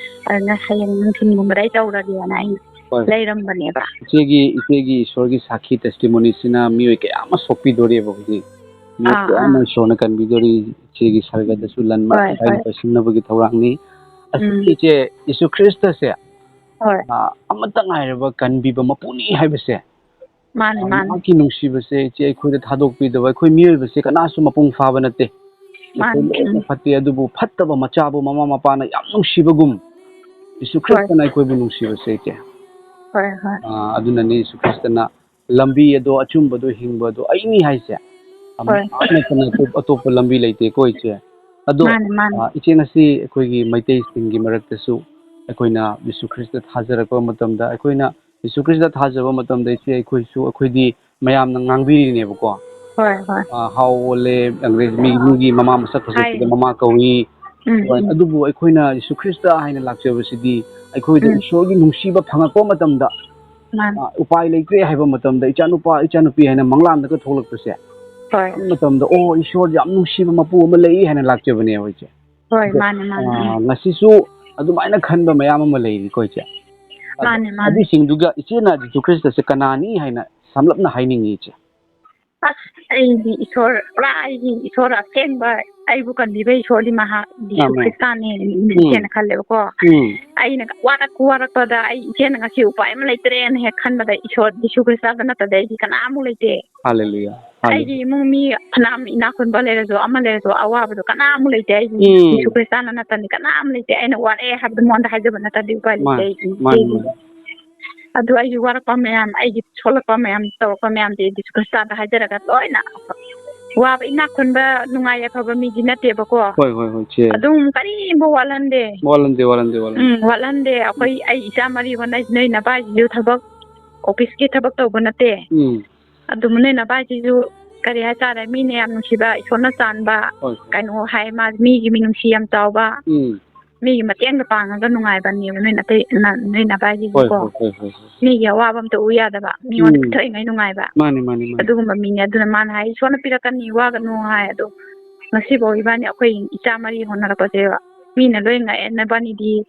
ꯑꯗꯨꯅ ꯍꯌꯦꯡ ꯅꯨꯡꯊꯤꯟꯒꯨꯝꯕꯗ ꯑꯩ ꯇꯧꯔꯒꯦꯅ ꯑꯩ ꯍꯣꯏ꯫ ꯂꯩꯔꯝꯕꯅꯦꯕ꯫ ꯏꯆꯦꯒꯤ, ꯏꯆꯦꯒꯤ ꯏꯁꯣꯔꯒꯤ ꯁꯥꯈꯤ testimonyꯁꯤꯅ ꯃꯤꯑꯣꯏ ꯀꯌꯥ ꯑꯃ ꯁꯣꯛꯄꯤꯗꯣꯔꯤꯕ ꯍꯧꯖꯤꯛ꯫ ꯃꯤꯑꯣꯏ ꯑꯥ, ꯀꯌꯥ ꯑꯃ ꯑꯥ꯫ ꯏꯁꯣꯔꯅ ꯀꯟꯕꯤꯗꯣꯔꯤ꯫ ꯏꯆꯦꯒꯤ ꯁꯔꯒꯗꯁꯨ ꯂꯟꯕ ꯍꯣꯏ, ꯍꯥꯏꯅ ꯍꯣꯏ꯫ ꯄꯥꯏꯁꯤꯟꯅꯕꯒꯤ ꯊꯧꯔꯥꯡꯅꯤ꯫ ꯑꯁ, ꯎꯝ꯫ ꯏꯆꯦ, ꯌꯦꯁꯨ ꯈ꯭ꯔꯤꯁꯇꯁꯦ, ꯍꯣꯏ꯫ ꯑꯥ, ꯑꯃꯠꯇ ꯉꯥꯏꯔꯕ ꯀꯟꯕꯤꯕ ꯃꯄꯨꯅꯤ ꯍꯥꯏꯕꯁꯦ, ꯃꯥꯅꯤ, ꯑꯥ, ꯃꯥꯅꯤ꯫ ꯃꯍꯥꯛꯀꯤ ꯅꯨꯡꯁꯤꯕꯁꯦ ꯏꯆꯦ ꯑꯩꯈꯣꯏꯗ ꯊꯥꯗꯣꯛꯄꯤꯗꯕ, ꯑꯩꯈꯣꯏ ꯃꯤꯑꯣꯏꯕꯁꯦ ꯀꯅꯥꯁꯨ ꯃꯄꯨꯡ ꯐꯥꯕ ꯅꯠꯇꯦ꯫ ꯃꯥꯅꯤ, ꯑꯩꯈꯣꯏ ꯂꯣꯏꯅ ꯎꯝ꯫ ꯐꯠꯇꯦ, ꯑꯗꯨꯕꯨ ꯐꯠꯇꯕ ꯃꯆꯥꯕꯨ ꯃꯃꯥ ꯃꯄꯥꯅ ꯌꯥꯝ ꯅꯨꯡꯁꯤꯕꯒꯨꯝ, ꯌꯦꯁꯨ ꯍꯣꯏ꯫ ꯈ꯭ꯔꯤꯁꯇꯅ ꯑꯩꯈꯣꯏꯕꯨ ꯅꯨꯡꯁꯤꯕꯁꯦ ꯏꯆꯦ꯫ ꯍꯣꯏ, ꯍꯣꯏ꯫ ꯑꯥ, ꯑꯗꯨꯅꯅꯤ ꯌꯦꯁꯨ ꯈ꯭ꯔꯤꯁꯇꯅ ꯂꯝꯕꯤ ꯑꯗꯣ, ꯑꯆꯨꯝꯕꯗꯣ, ꯍꯤꯡꯕ ꯑꯗꯣ ꯑꯩꯅꯤ ꯍꯥꯏꯁꯦ꯫ ꯑꯃ ꯍꯣꯏ꯫ ꯅꯠꯇꯅ ꯑꯇꯣꯞ-, ꯑꯇꯣꯞꯄ ꯂꯝꯕꯤ ꯂꯩꯇꯦꯀꯣ ꯏꯆꯦ꯫ ꯑꯗꯣ, ꯃꯥꯅꯤ, ꯃꯥꯅꯤ꯫ ꯑꯥ, ꯏꯆꯦ, ꯉꯁꯤ ꯑꯩꯈꯣꯏꯒꯤ ꯃꯩꯇꯩꯁꯤꯡꯒꯤ ꯃꯔꯛꯇꯁꯨ ꯑꯩꯈꯣꯏꯅ ꯌꯦꯁꯨ ꯈ꯭ꯔꯤꯁꯇ ꯊꯥꯖꯔꯛꯄ ꯃꯇꯝꯗ, ꯑꯩꯈꯣꯏꯅ ꯌꯦꯁꯨ ꯈ꯭ꯔꯤꯁꯇ ꯊꯥꯖꯕ ꯃꯇꯝꯗ ꯏꯆꯦ, ꯑꯩꯈꯣꯏꯁꯨ, ꯑꯩꯈꯣꯏꯗꯤ ꯃꯌꯥꯝꯅ ꯉꯥꯡꯕꯤꯔꯤꯅꯦꯕꯀꯣ꯫ ꯍꯣꯏ, ꯍꯣꯏ꯫ ꯑꯥ, ꯍꯥꯎ ꯑꯣꯜꯂꯦ, ꯑꯪꯒ꯭ꯔꯦꯖ ꯃꯤ, ꯃꯤꯒꯤ ꯃꯃꯥ ꯃꯁꯛ ꯐꯖꯕꯗ ꯍꯥꯏꯔꯤꯅꯦ꯫ ꯃꯃꯥ ꯀꯧꯏ꯫ ꯎꯝ, ꯍꯣꯏ, ꯎꯝ꯫ ꯑꯗꯨꯕꯨ ꯑꯩꯈꯣꯏꯅ ꯌꯦꯁꯨ ꯈ꯭ꯔꯤꯁꯇ ꯍꯥꯏꯅ ꯂꯥꯛꯆꯕꯁꯤꯗꯤ ꯑꯩꯈꯣꯏꯗ ꯎꯝ꯫ ꯏꯁꯣꯔꯒꯤ ꯅꯨꯡꯁꯤꯕ ꯐꯪꯉꯛꯄ ꯃꯇꯝꯗ, ꯃꯥꯅꯤ꯫ ꯑꯥ, ꯎꯄꯥꯏ ꯂꯩꯇ꯭ꯔꯦ ꯍꯥꯏꯕ ꯃꯇꯝꯗ, "ꯏꯆꯥꯅꯨꯄꯥ, ꯏꯆꯥꯅꯨꯄꯤ" ꯍꯥꯏꯅ ꯃꯪꯂꯥꯟꯗꯒ ꯊꯣꯛꯂꯛꯄꯁꯦ, ꯍꯣꯏ꯫ ꯍꯥꯏꯕ ꯃꯇꯝꯗ, "ꯑꯣ, ꯏꯁꯣꯔ ꯌꯥꯝ ꯅꯨꯡꯁꯤꯕ ꯃꯄꯨ ꯑꯃ ꯂꯩ" ꯍꯥꯏꯅ ꯂꯥꯛꯆꯕꯅꯦꯕ ꯏꯆꯦ꯫ ꯍꯣꯏ, ꯑꯗꯣ, ꯃꯥꯅꯦ, ꯃꯥꯅꯦ, ꯑꯥ, ꯎꯝ꯫ ꯉꯁꯤꯁꯨ ꯑꯗꯨꯃꯥꯏꯅ ꯈꯟꯕ ꯃꯌꯥꯝ ꯑꯃ ꯂꯩꯔꯤꯀꯣ ꯏꯆꯦ꯫ ꯑꯗꯣ ꯃꯥꯅꯦ, ꯃꯥꯅꯦ꯫ ꯑꯗꯨꯁꯤꯡꯗꯨꯒ ꯏꯆꯦꯅ ꯖꯤꯁꯨ ꯈ꯭ꯔꯤꯁꯇꯁꯦ ꯀꯅꯥꯅꯤ ꯍꯥꯏꯅ ꯁꯝꯂꯞꯅ ꯍꯥꯏꯅꯤꯡꯉꯤ ꯏꯆꯦ? ꯑꯁ, ꯑꯩꯗꯤ ꯏꯁꯣꯔ, ꯄꯨꯔꯥ ꯑꯩꯒꯤ ꯏꯁꯣꯔ ꯑꯁꯦꯡꯕ, ꯑꯩꯕꯨ ꯀꯟꯕꯤꯕ ꯏꯁꯣꯔꯗꯤ ꯃꯍꯥꯛ ꯖꯤꯁꯨ ꯑꯃꯦꯟ꯫ ꯈ꯭ꯔꯤꯁꯇꯥꯅꯦ ꯎꯝ꯫ ꯏꯆꯦꯅ ꯈꯜꯂꯦꯕꯀꯣ꯫ ꯎꯝ꯫ ꯑꯩꯅ ꯋꯥꯔꯛ-, ꯋꯥꯔꯛꯄꯗ ꯑꯩ ꯏꯆꯦꯅ ꯉꯁꯤ ꯎꯄꯥꯏ ꯑꯃ ꯂꯩꯇ꯭ꯔꯦꯅ ꯍꯦꯛ ꯈꯟꯕꯗ ꯏꯁꯣꯔ ꯖꯤꯁꯨ ꯈ꯭ꯔꯤꯁꯇꯥꯗ ꯅꯠꯇ꯭ꯔꯗꯤ ꯑꯩꯗꯤ ꯀꯅꯥꯃꯨꯛ ꯂꯩꯇꯦ꯫ ꯍꯥꯂꯦꯂꯨꯌꯥ, ꯑꯩꯒꯤ ꯍꯥꯂꯦꯂꯨꯌꯥ꯫ ꯏꯃꯨꯡ ꯃꯤ ꯐꯅꯌꯥꯝ ꯏꯅꯥꯛ ꯈꯨꯟꯕ ꯂꯩꯔꯁꯨ, ꯑꯃ ꯂꯩꯔꯁꯨ, ꯑꯋꯥꯕꯗꯣ ꯀꯅꯥꯃꯨꯛ ꯂꯩꯇꯦ꯫ ꯑꯩꯒꯤ ꯎꯝ꯫ ꯖꯤꯁꯨ ꯈ꯭ꯔꯤꯁꯇꯥꯅ ꯅꯠꯇ꯭ꯔꯗꯤ ꯀꯅꯥꯝ ꯂꯩꯇꯦ꯫ ꯑꯩꯅ ꯋꯥꯔꯛꯑꯦ ꯍꯥꯏꯕꯗꯣ ꯃꯉꯣꯟꯗ ꯍꯥꯏꯖꯕ ꯅꯠꯇ꯭ꯔꯗꯤ ꯎꯄꯥꯏ ꯂꯩꯇꯦ ꯃꯥꯅꯤ, ꯑꯩꯒꯤ ꯃꯥꯅꯤ, ꯏꯆꯦꯒꯤ꯫ ꯃꯥꯅꯤ꯫ ꯑꯗꯨ ꯑꯩꯒꯤ ꯋꯥꯔꯛꯄ ꯃꯌꯥꯝ, ꯑꯩꯒꯤ ꯁꯣꯛꯂꯛꯄ ꯃꯌꯥꯝ, ꯇꯧꯔꯛꯄ ꯃꯌꯥꯝꯁꯦ ꯖꯤꯁꯨ ꯈ꯭ꯔꯤꯁꯇꯥꯗ ꯍꯥꯏꯖꯔꯒ ꯂꯣꯏꯅ ꯋꯥꯕ, ꯏꯅꯥꯛ ꯈꯨꯟꯕ, ꯅꯨꯡꯉꯥꯏ ꯌꯥꯏꯐꯕ ꯃꯤꯗꯤ ꯅꯠꯇꯦꯕꯀꯣ꯫ ꯍꯣꯏ, ꯍꯣꯏ, ꯍꯣꯏ, ꯆꯦ꯫ ꯑꯗꯨꯝ ꯀꯔꯤꯝꯐꯥꯎ ꯋꯥꯠꯍꯟꯗꯦ꯫ ꯋꯥꯠꯍꯟꯗꯦ, ꯋꯥꯠꯍꯟꯗꯦ, ꯋꯥꯠꯍꯟꯗꯦ꯫ ꯎꯝ, ꯋꯥꯠꯍꯟꯗꯦ꯫ ꯑꯩꯈꯣꯏ, ꯑꯩ ꯏꯆꯥ ꯃꯔꯤ ꯍꯣꯠꯅꯩ, ꯅꯣꯏ ꯅꯄꯥꯏꯁꯤꯁꯨ ꯊꯕꯛ, office ꯀꯤ ꯊꯕꯛ ꯇꯧꯕ ꯅꯠꯇꯦ꯫ ꯎꯝ꯫ ꯑꯗꯨꯝ ꯅꯣꯏ ꯅꯄꯥꯏꯁꯤꯁꯨ ꯀꯔꯤ ꯍꯥꯏꯇꯥꯔꯦ, ꯃꯤꯅ ꯌꯥꯝ ꯅꯨꯡꯁꯤꯕ, ꯏꯁꯣꯔꯅ ꯆꯥꯟꯕ, ꯍꯣꯏ, ꯍꯣꯏ꯫ ꯀꯩꯅꯣ ꯍꯥꯏ, ꯃꯥ ꯃꯤꯒꯤ ꯃꯤꯅꯨꯡꯁꯤ ꯌꯥꯝ ꯆꯥꯎꯕ, ꯎꯝ꯫ ꯃꯤꯒꯤ ꯃꯇꯦꯡꯗ ꯄꯥꯡꯉꯒ ꯅꯨꯡꯉꯥꯏꯕꯅꯦꯕ ꯅꯣꯏ ꯅꯇꯩ-, ꯅ-, ꯅꯣꯏ ꯅꯄꯥꯏꯁꯤꯁꯨ ꯍꯣꯏ, ꯀꯣ꯫ ꯍꯣꯏ, ꯍꯣꯏ, ꯍꯣꯏ, ꯍꯣꯏ꯫ ꯃꯤꯒꯤ ꯑꯋꯥꯕ ꯑꯝꯇ ꯎ ꯌꯥꯗꯕ, ꯃꯤꯉꯣꯟꯗ ꯎꯝ꯫ ꯄꯤꯊꯣꯛꯏꯉꯩ ꯅꯨꯡꯉꯥꯏꯕ꯫ ꯃꯥꯅꯤ, ꯃꯥꯅꯤ, ꯃꯥꯅꯤ꯫ ꯑꯗꯨꯒꯨꯝꯕ ꯃꯤꯅꯦ꯫ ꯑꯗꯨꯅ ꯃꯥꯅ ꯍꯥꯏ, "ꯏꯁꯣꯔꯅ ꯄꯤꯔꯛꯀꯅꯤ, ꯋꯥꯒꯅꯨ" ꯍꯥꯏ꯫ ꯑꯗꯣ ꯉꯁꯤꯐꯥꯎ ꯏꯕꯥꯅꯤ, ꯑꯩꯈꯣꯏ ꯏꯆꯥ ꯃꯔꯤ ꯍꯣꯠꯅꯔꯛꯄꯁꯦ ꯃꯤꯅ ꯂꯣꯏ ꯉꯛꯑꯦ, "ꯅꯕꯥꯅꯤꯗꯤ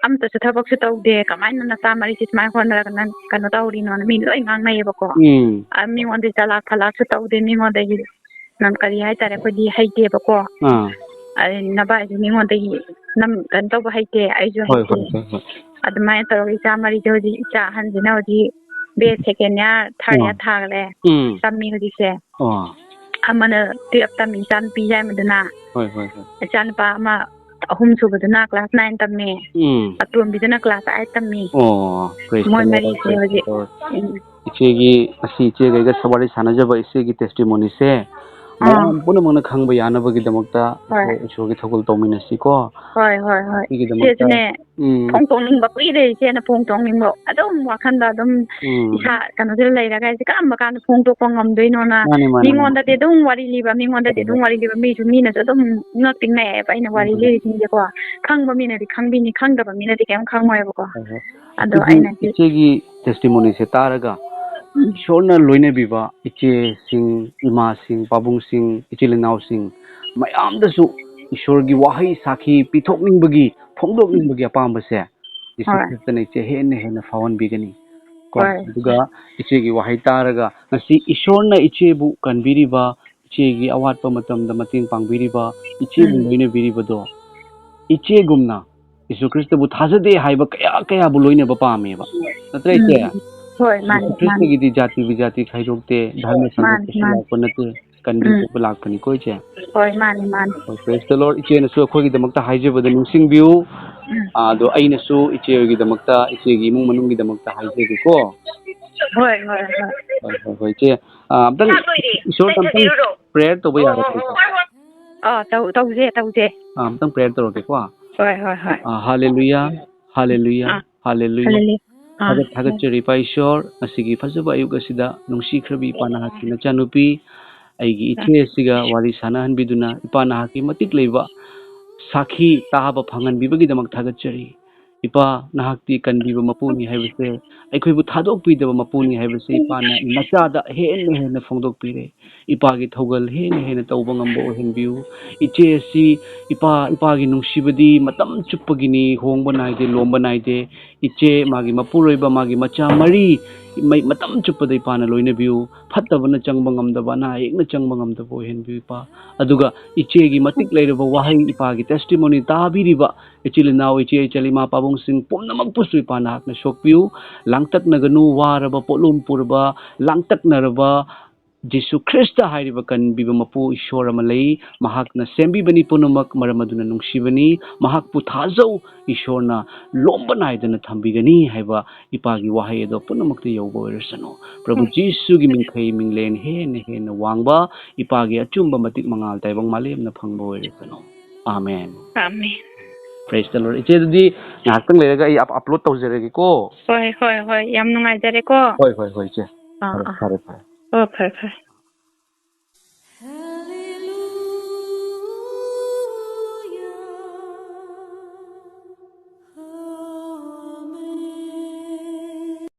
ꯑꯝꯇꯁꯨ ꯊꯕꯛꯁꯨ ꯇꯧꯗꯦ, ꯀꯃꯥꯏꯅ ꯅꯆꯥ ꯃꯔꯤꯁꯤ ꯁꯨꯃꯥꯏꯅ ꯍꯣꯠꯅꯔꯒ ꯅꯪ ꯀꯩꯅꯣ ꯇꯧꯔꯤꯅꯣꯅ?" ꯃꯤ ꯂꯣꯏ ꯉꯥꯡꯅꯩꯌꯦꯕꯀꯣ꯫ ꯎꯝ꯫ ꯑ, ꯃꯤꯉꯣꯟꯗ ꯆꯂꯥꯛ ꯐꯂꯥꯛꯁꯨ ꯇꯧꯗꯦ, ꯃꯤꯉꯣꯟꯗꯒꯤ ꯅꯪ ꯀꯔꯤ ꯍꯥꯏꯇꯥꯔꯦ, ꯑꯩꯈꯣꯏꯗꯤ ꯍꯩꯇꯦꯕꯀꯣ꯫ ꯑꯥ꯫ ꯑꯗꯩ ꯅꯕꯥꯏꯁꯨ ꯃꯤꯉꯣꯟꯗꯒꯤ ꯅꯝ-, ꯀꯩꯅꯣ ꯇꯧꯕ ꯍꯩꯇꯦ, ꯑꯩꯁꯨ ꯍꯣꯏ, ꯍꯩꯇꯦ꯫ ꯍꯣꯏ, ꯍꯣꯏ, ꯍꯣꯏ꯫ ꯑꯗꯨꯃꯥꯏꯅ ꯇꯧꯔꯒ ꯏꯆꯥ ꯃꯔꯤꯁꯦ ꯍꯧꯖꯤꯛ, ꯏꯆꯥ ꯑꯍꯟꯁꯤꯅ ꯍꯧꯖꯤꯛ B A second year, third ah. Year ꯊꯥꯈ꯭ꯔꯦ꯫ ꯎꯝ꯫ ꯇꯝꯃꯤ ꯍꯧꯖꯤꯛꯁꯦ꯫ ꯑꯥ꯫ ꯑꯃꯅ twelve ꯇꯝꯃꯤ, ꯏꯆꯥ ꯅꯨꯄꯤ ꯌꯥꯏꯃꯗꯨꯅ꯫ ꯍꯣꯏ, ꯍꯣꯏ, ꯍꯣꯏ꯫ ꯏꯆꯥ ꯅꯨꯄꯥ ꯑꯃ ꯑꯍꯨꯝ ꯁꯨꯕꯗꯨꯅ class nine ꯇꯝꯃꯤ꯫ ꯎꯝ꯫ ꯑꯇꯣꯝꯕꯤꯗꯨꯅ class eight ꯇꯝꯃꯤ꯫ ꯑꯣ, praise the Lord, ꯃꯣꯏ ꯃꯔꯤꯁꯦ praise the ꯍꯧꯖꯤꯛ꯫ Lord꯫ ꯎꯝ꯫ ꯏꯆꯦꯒꯤ, ꯉꯁꯤ ꯏꯆꯦꯒ ꯑꯩꯒ ꯋꯥꯔꯤ ꯁꯥꯟꯅꯖꯕ ꯏꯆꯦꯒꯤ testimony ꯁꯦ ꯑꯥ꯫ ꯃꯌꯥꯝ ꯄꯨꯝꯅꯃꯛꯅ ꯈꯪꯕ ꯌꯥꯅꯕꯒꯤꯗꯃꯛꯇ ꯍꯣꯏ꯫ ꯏꯁꯣꯔ, ꯏꯁꯣꯔꯒꯤ ꯊꯧꯒꯜ ꯇꯧꯃꯤꯟꯅꯁꯤꯀꯣ꯫ ꯍꯣꯏ, ꯍꯣꯏ, ꯍꯣꯏ꯫ ꯁꯤꯒꯤꯗꯃꯛꯇ ꯏꯆꯦꯁꯨꯅꯦ ꯎꯝ꯫ ꯐꯣꯡꯗꯣꯛꯅꯤꯡꯕ ꯀꯨꯏꯔꯦ, ꯏꯆꯦꯅ ꯐꯣꯡꯗꯣꯛꯅꯤꯡꯕ꯫ ꯑꯗꯨꯝ ꯋꯥꯈꯜꯗ ꯑꯗꯨꯝ ꯎꯝ꯫ ꯏꯁꯥ ꯀꯩꯅꯣꯁꯤꯗ ꯂꯩꯔꯒ ꯑꯩꯁꯦ ꯀꯔꯝꯕ ꯀꯥꯟꯗ ꯐꯣꯡꯗꯣꯛꯄ ꯉꯝꯗꯣꯏꯅꯣꯅ ꯃꯥꯅꯦ, ꯃꯥꯅꯦ, ꯃꯥꯅꯦ꯫ ꯃꯤꯉꯣꯟꯗꯗꯤ ꯑꯗꯨꯝ ꯋꯥꯔꯤ ꯂꯤꯕ, ꯃꯤꯉꯣꯟꯗꯗꯤ ꯍꯣꯏ, ꯑꯗꯨꯝ ꯍꯣꯏ꯫ ꯋꯥꯔꯤ ꯂꯤꯕ, ꯃꯤꯁꯨ, ꯃꯤꯅꯁꯨ ꯑꯗꯨꯝ ꯉꯛꯇꯤ ꯉꯛꯑꯦꯕ ꯑꯩꯅ ꯋꯥꯔꯤ ꯎꯝ꯫ ꯂꯤꯔꯤꯁꯤꯡꯁꯦꯀꯣ꯫ ꯈꯪꯕ ꯃꯤꯅꯗꯤ ꯈꯪꯕꯤꯅꯤ, ꯈꯪꯗꯕ ꯃꯤꯅꯗꯤ ꯀꯩꯝ ꯈꯪꯉꯣꯏꯕꯀꯣ꯫ ꯍꯣꯏ, ꯍꯣꯏ꯫ ꯑꯗꯣ ꯑꯗꯨꯗꯤ ꯑꯩꯅꯗꯤ ꯏꯆꯦꯒꯤ testimony ꯁꯦ ꯇꯥꯔꯒ ꯎꯝ꯫ ꯏꯁꯣꯔꯅ ꯂꯣꯏꯅꯕꯤꯕ ꯏꯆꯦꯁꯤꯡ, ꯏꯃꯥꯁꯤꯡ, ꯄꯥꯕꯨꯡꯁꯤꯡ, ꯏꯆꯤꯜ ꯏꯅꯥꯎꯁꯤꯡ ꯃꯌꯥꯝꯗꯁꯨ ꯏꯁꯣꯔꯒꯤ ꯋꯥꯍꯩ ꯁꯥꯈꯤ ꯄꯤꯊꯣꯛꯅꯤꯡꯕꯒꯤ, ꯐꯣꯡꯗꯣꯛꯅꯤꯡꯕꯒꯤ ꯑꯄꯥꯝꯕꯁꯦ ꯖꯤꯁꯨ ꯍꯣꯏ꯫ ꯈ꯭ꯔꯤꯁꯇꯅ ꯏꯆꯦ ꯍꯦꯟꯅ ꯍꯦꯟꯅ ꯐꯥꯎꯍꯟꯕꯤꯒꯅꯤ ꯀꯣ꯫ ꯍꯣꯏ꯫ ꯑꯗꯨꯒ ꯏꯆꯦꯒꯤ ꯋꯥꯍꯩ ꯇꯥꯔꯒ ꯉꯁꯤ ꯏꯁꯣꯔꯅ ꯏꯆꯦꯕꯨ ꯀꯟꯕꯤꯔꯤꯕ, ꯏꯆꯦꯒꯤ ꯑꯋꯥꯠꯄ ꯃꯇꯝꯗ ꯃꯇꯦꯡ ꯄꯥꯡꯕꯤꯔꯤꯕ, ꯏꯆꯦꯕꯨ ꯎꯝ꯫ ꯂꯣꯏꯅꯕꯤꯔꯤꯕꯗꯣ, ꯏꯆꯦꯒꯨꯝꯅ ꯖꯤꯁꯨ ꯈ꯭ꯔꯤꯁꯇꯕꯨ ꯊꯥꯖꯗꯦ ꯍꯥꯏꯕ ꯀꯌꯥ ꯀꯌꯥꯕꯨ ꯂꯣꯏꯅꯕ ꯄꯥꯝꯃꯦꯕ꯫ ꯅꯠꯇ꯭ꯔ ꯏꯆꯦ? ꯎꯝ꯫ ꯍꯣꯏ, ꯃꯥꯅꯤ, ꯖꯤꯁꯨ ꯃꯥꯅꯤ꯫ ꯈ꯭ꯔꯤꯁꯇꯒꯤꯗꯤ ꯖꯥꯇꯤ ꯕꯤꯖꯥꯇꯤ ꯈꯥꯏꯗꯣꯛꯇꯦ, ꯙꯔꯃ ꯃꯥꯅꯤ, ꯁꯟꯗꯣꯛꯄꯁꯨ ꯃꯥꯅꯤ꯫ ꯂꯥꯛꯄ ꯅꯠꯇꯦ, ꯎꯝ꯫ ꯀꯟꯕꯤꯔꯛꯄ ꯂꯥꯛꯄꯅꯤꯀꯣ ꯏꯆꯦ? ꯍꯣꯏ, ꯃꯥꯅꯤ, ꯃꯥꯅꯤ꯫ ꯍꯣꯏ, praise the Lord꯫ ꯏꯆꯦꯅꯁꯨ ꯑꯩꯈꯣꯏꯒꯤꯗꯃꯛꯇ ꯍꯥꯏꯖꯕꯗ ꯅꯤꯡꯁꯤꯡꯕꯤꯌꯨ꯫ ꯎꯝ꯫ ꯑꯥ, ꯑꯗꯣ ꯑꯩꯅꯁꯨ ꯏꯆꯦ ꯍꯣꯏꯒꯤꯗꯃꯛꯇ, ꯏꯆꯦꯒꯤ ꯏꯃꯨꯡ ꯃꯅꯨꯡꯒꯤꯗꯃꯛꯇ ꯍꯥꯏꯖꯒꯦꯀꯣ꯫ ꯍꯣꯏ, ꯍꯣꯏ, ꯍꯣꯏ꯫ ꯍꯣꯏ, ꯍꯣꯏ, ꯍꯣꯏ, ꯏꯆꯦ꯫ ꯑꯥ, ꯑꯝꯇꯪ ꯆꯥꯛ ꯂꯣꯏꯔꯦ꯫ ꯏꯁꯣꯔꯗ ꯑꯝꯇꯪ ꯂꯩꯊꯕꯤꯔꯨꯔꯣ꯫ prayer ꯇꯧꯕ ꯌꯥꯒꯗ꯭ꯔꯣ? ꯑꯥ ꯇꯧ ꯇꯧꯁꯦ ꯇꯧꯁꯦ꯫ ꯑꯥ, ꯑꯃꯨꯛꯇꯪ prayer ꯇꯧꯔꯛꯀꯦꯀꯣ꯫ ꯍꯣꯏ ꯍꯣꯏ ꯍꯣꯏ꯫ ꯑꯥ, hallelujah, hallelujah, ꯑꯥ, hallelujah. ꯍꯜꯂꯦꯂꯨꯌꯥ꯫ ꯑꯥ, ꯊꯥꯒꯠ ꯊꯥꯒꯠꯆꯔꯤ ꯏꯄꯥ ꯏꯁꯣꯔ, ꯉꯁꯤꯒꯤ ꯐꯖꯕ ꯑꯌꯨꯛ ꯑꯁꯤꯗ ꯅꯨꯡꯁꯤꯈ꯭ꯔꯕꯤ ꯏꯄꯥ ꯅꯍꯥꯛꯀꯤ ꯅꯆꯥꯅꯨꯄꯤ ꯑꯩꯒꯤ ꯏꯆꯦ ꯑꯁꯤꯒ ꯋꯥꯔꯤ ꯁꯥꯟꯅꯍꯟꯕꯤꯗꯨꯅ ꯏꯄꯥ ꯅꯍꯥꯛꯀꯤ ꯃꯇꯤꯛ ꯂꯩꯕ ꯁꯥꯈꯤ ꯇꯥꯕ ꯐꯪꯍꯟꯕꯤꯕꯒꯤꯗꯃꯛ ꯊꯥꯒꯠꯆꯔꯤ꯫ ꯏꯄꯥ ꯅꯍꯥꯛꯇꯤ ꯀꯟꯕꯤꯕ ꯃꯄꯨꯅꯤ ꯍꯥꯏꯕꯁꯦ, ꯑꯩꯈꯣꯏꯕꯨ ꯊꯥꯗꯣꯛꯄꯤꯗꯕ ꯃꯄꯨꯅꯤ ꯍꯥꯏꯕꯁꯦ ꯏꯄꯥꯅ ꯅꯆꯥꯗ ꯍꯦꯟꯅ ꯍꯦꯟꯅ ꯐꯣꯡꯗꯣꯛꯄꯤꯔꯦ꯫ ꯏꯄꯥꯒꯤ ꯊꯧꯒꯜ ꯍꯦꯟꯅ ꯍꯦꯟꯅ ꯇꯧꯕ ꯉꯝꯕ ꯑꯣꯏꯍꯟꯕꯤꯌꯨ꯫ ꯏꯆꯦ ꯑꯁꯤ ꯏꯄꯥ, ꯏꯄꯥꯒꯤ ꯅꯨꯡꯁꯤꯕꯗꯤ ꯃꯇꯝ ꯆꯨꯞꯄꯒꯤꯅꯤ, ꯍꯣꯡꯕ ꯅꯥꯏꯗꯦ, ꯂꯣꯝꯕ ꯅꯥꯏꯗꯦ꯫ ꯏꯆꯦ, ꯃꯥꯒꯤ ꯃꯄꯨꯔꯣꯏꯕ, ꯃꯥꯒꯤ ꯃꯆꯥ ꯃꯔꯤ ꯃꯩ ꯃꯇꯝ ꯆꯨꯞꯄꯗ ꯏꯄꯥꯅ ꯂꯣꯏꯅꯕꯤꯌꯨ꯫ ꯐꯠꯇꯕꯅ ꯆꯪꯕ ꯉꯝꯗꯕ, ꯑꯅꯥ ꯑꯌꯦꯛꯅ ꯆꯪꯕ ꯉꯝꯗꯕ ꯑꯣꯏꯍꯟꯕꯤꯌꯨ ꯏꯄꯥ꯫ ꯑꯗꯨꯒ ꯏꯆꯦꯒꯤ ꯃꯇꯤꯛ ꯂꯩꯔꯕ ꯋꯥꯍꯩ, ꯏꯄꯥꯒꯤ testimony ꯇꯥꯕꯤꯔꯤꯕ ꯏꯆꯤꯜ ꯏꯅꯥꯎ, ꯏꯆꯦ ꯏꯆꯜ, ꯏꯃꯥ ꯄꯥꯕꯨꯡꯁꯤꯡ ꯄꯨꯝꯅꯃꯛꯄꯨꯁꯨ ꯏꯄꯥ ꯅꯍꯥꯛꯅ ꯁꯣꯛꯄꯤꯌꯨ꯫ ꯂꯥꯡꯇꯛꯅꯒꯅꯨ, ꯋꯥꯔꯕ, ꯄꯣꯠꯂꯨꯝ ꯄꯨꯔꯕ, ꯂꯥꯡꯇꯛꯅꯔꯕ, ꯖꯤꯁꯨ ꯈ꯭ꯔꯤꯁꯇ ꯍꯥꯏꯔꯤꯕ ꯀꯟꯕꯤꯕ ꯃꯄꯨ ꯏꯁꯣꯔ ꯑꯃ ꯂꯩ꯫ ꯃꯍꯥꯛꯅ ꯁꯦꯝꯕꯤꯕꯅꯤ ꯄꯨꯝꯅꯃꯛ, ꯃꯔꯝ ꯑꯗꯨꯅ ꯅꯨꯡꯁꯤꯕꯅꯤ꯫ ꯃꯍꯥꯛꯄꯨ ꯊꯥꯖꯧ, ꯏꯁꯣꯔꯅ ꯂꯣꯝꯕ ꯅꯥꯏꯗꯅ ꯊꯝꯕꯤꯒꯅꯤ ꯍꯥꯏꯕ ꯏꯄꯥꯒꯤ ꯋꯥꯍꯩ ꯑꯗꯣ ꯄꯨꯝꯅꯃꯛꯇ ꯌꯧꯕ ꯑꯣꯏꯔꯁꯅꯨ꯫ ꯄ꯭ꯔꯚꯨ ꯖꯤꯁꯨꯒꯤ ꯃꯤꯡꯈꯩ ꯃꯤꯡꯂꯦꯟ ꯍꯦꯟꯅ ꯍꯦꯟꯅ ꯋꯥꯡꯕ, ꯏꯄꯥꯒꯤ ꯑꯆꯨꯝꯕ ꯃꯇꯤꯛ ꯃꯉꯥꯜ ꯇꯥꯏꯕꯪ ꯃꯥꯂꯦꯝꯅ ꯐꯪꯕ ꯑꯣꯏꯔꯁꯅꯨ꯫ ꯑꯥꯃꯦꯟ꯫ ꯑꯥꯃꯦꯟ꯫ Praise the Lord. ꯏꯆꯦ, ꯑꯗꯨꯗꯤ ꯉꯥꯏꯍꯥꯛꯇꯪ ꯂꯩꯔꯒ ꯑꯩ up- upload ꯇꯧꯖꯔꯒꯦꯀꯣ꯫ ꯍꯣꯏ ꯍꯣꯏ ꯍꯣꯏ, ꯌꯥꯝ ꯅꯨꯡꯉꯥꯏꯖꯔꯦꯀꯣ꯫ ꯍꯣꯏ ꯍꯣꯏ ꯍꯣꯏ, ꯏꯆꯦ꯫ ꯑꯥ, ꯐꯔꯦ, ꯑꯥ꯫ ꯐꯔꯦ, ꯐꯔꯦ꯫ ꯑꯣ, ꯐꯔꯦ ꯐꯔꯦ꯫